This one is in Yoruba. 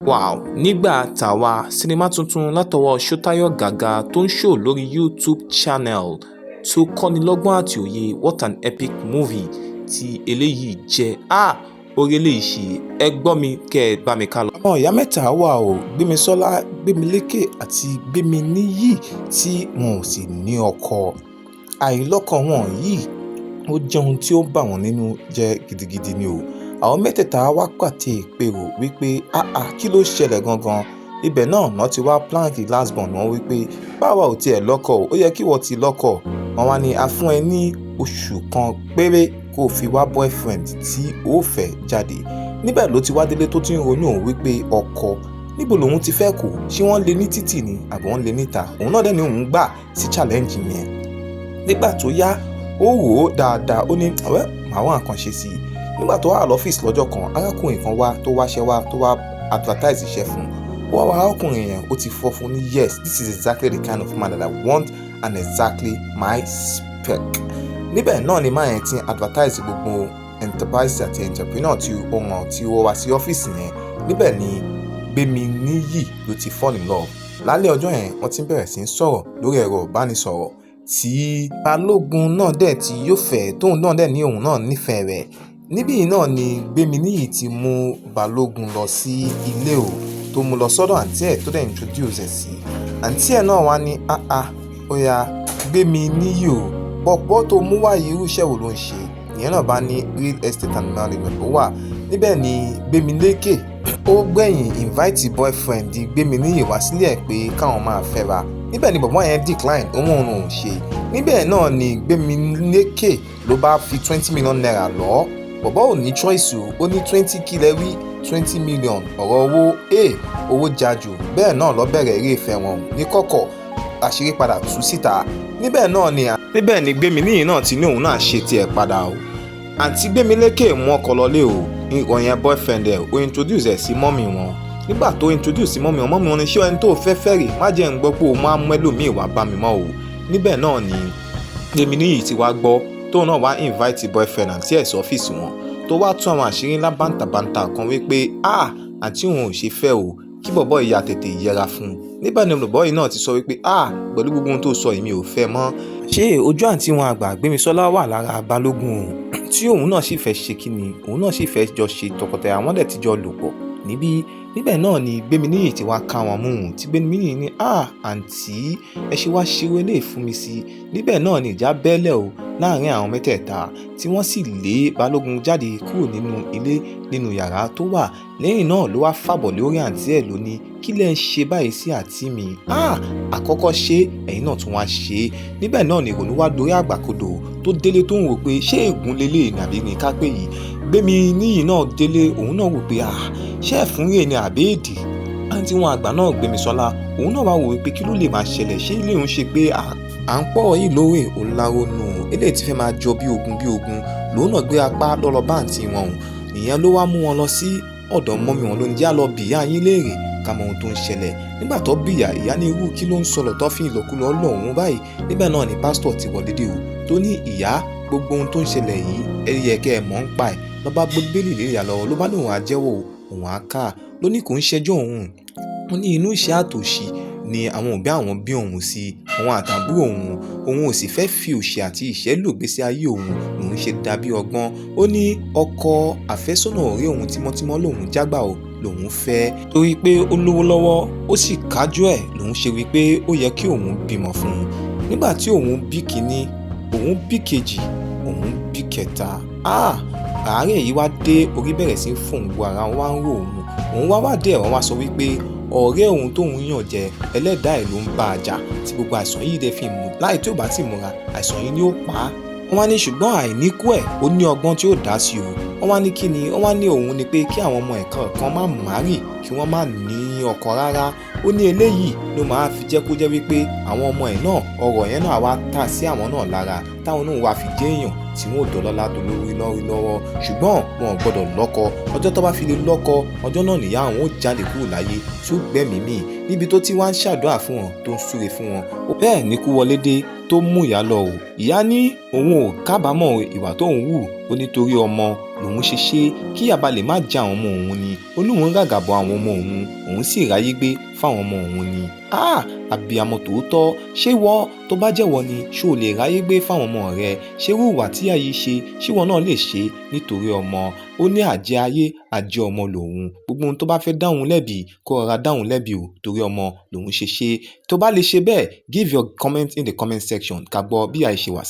Wow! Nígbà Tàwa, sinimá tuntun látọwọ́ Ṣótáyọ̀ Gàgà tó ń ṣò lórí YouTube channel tó kọ́ni lọ́gbọ́n àti òye. What an epic movie tí eléyìí jẹ́! Ah, orí eléyìí ṣe. Ẹ gbọ́ mi, kẹ́ ẹ bá mi ká lọ. Àwọn ìyá mẹ́ta wà o, Gbémisọ́lá, Gbémilékè àti Gbéminíyì, tí wọn ò sì ní ọkọ. Àìlọ́kọ wọn yìí, ó jẹ́ ohun tí ó bà wọ́n nínú jẹ́ gidigidi ni o. Àwọn mẹ́tẹ̀ẹ̀ta wá pàtẹ ìpérò wípé, "Áà, kí ló ṣẹlẹ̀ gangan?" Ibẹ̀ náà náà ti wá prank last born wọn wípé, "Báwa ò tiẹ̀ lọ́kọ, ó yẹ kí wọ́n ti lọ́kọ." Wọ́n wá ní, "A fún ẹ ní oṣù kan péré kó fi wá boyfriend tí ó fẹ́ jáde." Níbẹ̀ ló ti wá délé tó ti ń ronú òun wípé ọkọ níbo lòun ti fẹ́ kó? Ṣé wọ́n lé ní títì ni àbí wọ́n lé níta? Òun náà dẹ̀ ní òun gbà sí challenge yẹn. Nígbà tó yá, ó rò ó dáadáa, ó ní, "Ọ̀rẹ́, màá wá nǹkan ṣe sí i." Nígbà tó wà lọ́fíìsì lọ́jọ́ kan, arákùnrin kan wá tó wáṣẹ́ wá, tó wá advertise iṣẹ́ fún un. Ó wá wá arákùnrin yẹn, ó ti fọ́ fún ní, "Yes, this is exactly the kind of man that I want and exactly my spec." Níbẹ̀ náà ni man yẹn ti advertise gbogbo enterprise àti entrepreneur tí ó ràn tí ó wá sí ọ́fíìsì yẹn. Níbẹ̀ ni Gbéminíyì ló ti fall in love. Lálẹ́ ọjọ́ yẹn, wọ́n ti bẹ̀rẹ̀ sí í sọ̀rọ̀ lórí ẹ̀rọ ìbánisọ̀rọ̀, tí Balógun náà dẹ̀ tí yóò fẹ́, tóun náà dẹ̀ ní òun náà nífẹ̀ẹ́ rẹ̀. Níbí náà ni Gbéminíyì ti mú Balógun lọ sí ilé o, tó mú lọ sọ́dọ̀ àǹtí ẹ̀, tó dẹ̀ introduce ẹ̀ sí àǹtí ẹ̀ náà. Wá ní, "Ah ah, ó yá, Gbéminíyì o, bọ̀bọ́ tó mú wáyé, irú iṣẹ́ wo ló ń ṣe?" Ìyẹn náà bá ní real estate and management ó wà. Níbẹ̀ ni Gbémilékè ó gbẹ̀yìn invite boyfriend Gbéminíyì wá sílé ẹ̀ pé káwọn máa fẹ́ra. Níbẹ̀ ni bọ̀bọ́ yẹn decline, òun òun ò ṣe. Níbẹ̀ náà ni Gbémilékè ló bá fi ₦20 million lọ. Bọ̀bọ́ ò ní choice o. Ó ní, 20 kílẹ̀ wí? 20 million. Ọ̀rọ̀ owó ẹ̀, owó jajù. Bẹ́ẹ̀ náà ló bẹ̀rẹ̀ eré ìfẹ́ wọn ní kọ̀kọ̀, àṣírí padà tú síta. Níbẹ̀ ni Gbéminíyì náà ti ní òun náà ṣe tiẹ̀ padà o. Àǹtí Gbémilékè mú ọkọ lọlé o, ìyẹn boyfriend ẹ̀. Ó introduce ẹ̀ sí mummy wọn. Nígbà tó introduce sí mummy wọn, mummy wọn ní, "Ṣé ẹni tó fẹ́ fẹ́ rè? Má jẹ́ ń gbọ́ pé o máa mú ẹlòmíì wá bá mi mọ́ o." Níbẹ̀ náà ni Gbéminíyì ti wá gbọ́, tóun náà wá invite boyfriend àǹtí ẹ̀ sí ọ́fíìsì wọn, tó wá tún àwọn àṣírí ńlá bàǹtàbàǹtà kan wípé, ah, àǹtí òun ò ṣe fẹ́ o, kí bọ̀bọ́ ìyá tètè yẹra fún un. Níbẹ̀ ni bọ̀bọ́ yìí náà ti sọ wípé, "Ah, pẹ̀lú gbogbo ohun tó sọ yìí, mi ò fẹ́ mọ́." Ṣé ojú àǹtí wọn àgbà Gbémisọ́lá wà lára Balógun o, tí òun náà sì fẹ́ ṣe kíni, òun náà sì fẹ́ jọ ṣe tọkọtaya, wọ́n dẹ̀ ti jọ lò pọ̀ níbí. Níbẹ̀ náà ni Gbéminíyì ti wá ká wọn mú un, tí Gbéminíyì ní, "Ah, àǹtí, ẹ ṣe wá ṣeré eléyìí fún mi sí?" Níbẹ̀ náà ni ìjà bẹ́lẹ̀ o láàrin àwọn mẹ́tẹ̀ẹ̀ta, tí wọ́n sì lé Balógun jáde kúrò nínú ilé, nínú yàrá tó wà. Lẹ́yìn náà ló wá fàbọ̀ lórí àǹtí ẹ̀, ló ní, "Kí lẹ ń ṣe báyìí sí àǹtí mi? Ah, àkọ́kọ́ ṣe, ẹ̀yin náà tún wá ṣe é." Níbẹ̀ náà ni ìrònú wá dorí àgbàkodò, tó délé tó ń wò pé, ṣé ègún leléyìí ni àbí ní ká pè yìí? Gbéminíyì náà délé, òun náà wò pé, ah, ṣé ẹ̀fún rè ni àbí èdè? Àǹtí wọn àgbà náà Gbémisọ́lá, òun náà wá wò wípé kí ló lè máa ṣẹlẹ̀? Ṣé ilé òun ṣe pé à ń pọ̀ yìí lóore òun láronú? Eléyìí ti fẹ́ máa jọ bí ogun bí ogun. Lòun náà gbé apá lọ́lọ́ bá àǹtí wọn o. Ìyẹn ló wá mú wọn lọ sí ọ̀dọ̀ mummy wọn, ló ní, "Já lọ bìyà yín léèrè ká mọ ohun tó ń ṣẹlẹ̀." Nígbà tó bìyà, ìyá ní, "Irú kí ló ń sọ̀rọ̀ tó fi ìlòkulò lọ òun báyìí?" Níbẹ̀ náà ni pásítọ̀ ti wọlé dé o, tó ní, "Ìyá, gbogbo ohun tó ń ṣẹlẹ̀ yìí, ẹ yẹ kẹ́ ẹ mọ̀ ń pa ẹ̀." Ló bá gbé Bíbélì lé ìyá lọ́wọ́, ló bá lóun á jẹ́wọ́, òun á kà. Ló ní kò ń ṣẹjọ́ òun. Ó ní inú ìṣẹ́ àtòṣì ni àwọn òbí àwọn bí òun sí, òun àtàbúrò òun. Òun ò sì fẹ́ fi òṣì àti ìṣẹ́ lò gbésí ayé òun, lòun ṣe dàbí ọgbọ́n. Ó ní ọkọ àfẹ́sọ́nà ọ̀rẹ́ òun tímọ́tímọ́ lòun jágbà o, lòun fẹ́, torí pé ó lówó lọ́wọ́, ó sì kájú ẹ̀, lòun ṣe wípé ó yẹ kí òun bímọ fún un. Nígbà tí òun bí kínní, òun bí kejì, òun bí kẹta, ah, àárẹ̀ yìí wá dé, orí bẹ̀rẹ̀ sí í fún òun, ara wá ń rò òun. Òun wá wá dé, ẹ̀wọ̀n wá sọ wípé ọ̀rẹ́ òun tóun yàn jẹ, ẹlẹ́dàá ẹ̀ ló ń bá a jà, tí gbogbo àìsàn yìí dẹ̀ fi mú láì tí ò bá ti múra, àìsàn yìí ni ó pa á. Wọ́n wá ní ṣùgbọ́n àìníkú ẹ̀, ó ní ọgbọ́n tí ó dá sí o. Wọ́n wá ní kí ni? Wọ́n wá ní òun ni pé kí àwọn ọmọ ẹ̀ kan má marry, kí wọ́n má ní ọkọ rárá. Ó ní eléyìí ló máa fi jẹ́ kó jẹ́ wípé àwọn ọmọ ẹ̀ náà, ọ̀rọ̀ yẹn náà wá tà sí àwọn náà lára, táwọn náà wá fi jẹ́ èèyàn tí wọ́n ò dọ́lọ́lá tó lórí lórí lọ́wọ́. Ṣùgbọ́n wọn ò gbọ́dọ̀ lọ́kọ. Ọjọ́ tó bá fi lè lọ́kọ, ọjọ́ náà nìyá àwọn ó jáde kúrò láyé tí ó gbẹ̀mí mì. Níbi tó ti wá ń ṣàdúrà fún wọn, tó ń súre fún wọn, bẹ́ẹ̀ ni kú wọlé dé, tó mú ìyá lọ o. Ìyá ní òun ò kábàámọ̀ ìwà tó ń hù ó, nítorí ọmọ Lòun ṣe ṣe kí ìyà ba lè má jẹ àwọn ọmọ òun ni. Ó ní òun ràgàbọ̀ àwọn ọmọ òun, òun sì ráyé gbé fáwọn ọmọ òun ni. Ah, àbíamọ tòótọ́! Ṣé ìwọ, tó bá jẹ́wọ́ ni, ṣé o lè ráyé gbé fáwọn ọmọ rẹ? Ṣé irú ìwà tí ìyá yìí ṣe, ṣé ìwọ náà lè ṣe nítorí ọmọ? Ó ní àjẹ́ ayé, àjẹ́ ọmọ lòun. Gbogbo ohun tó bá fẹ́ dá òun lẹ́bi, kó rọra dá òun lẹ́bi o, torí ọmọ lòun ṣe ṣe. Tó bá lè ṣe bẹ́ẹ̀, give your comment in the comment section, ká gbọ́ bí ìyá yìí ṣe wà sí.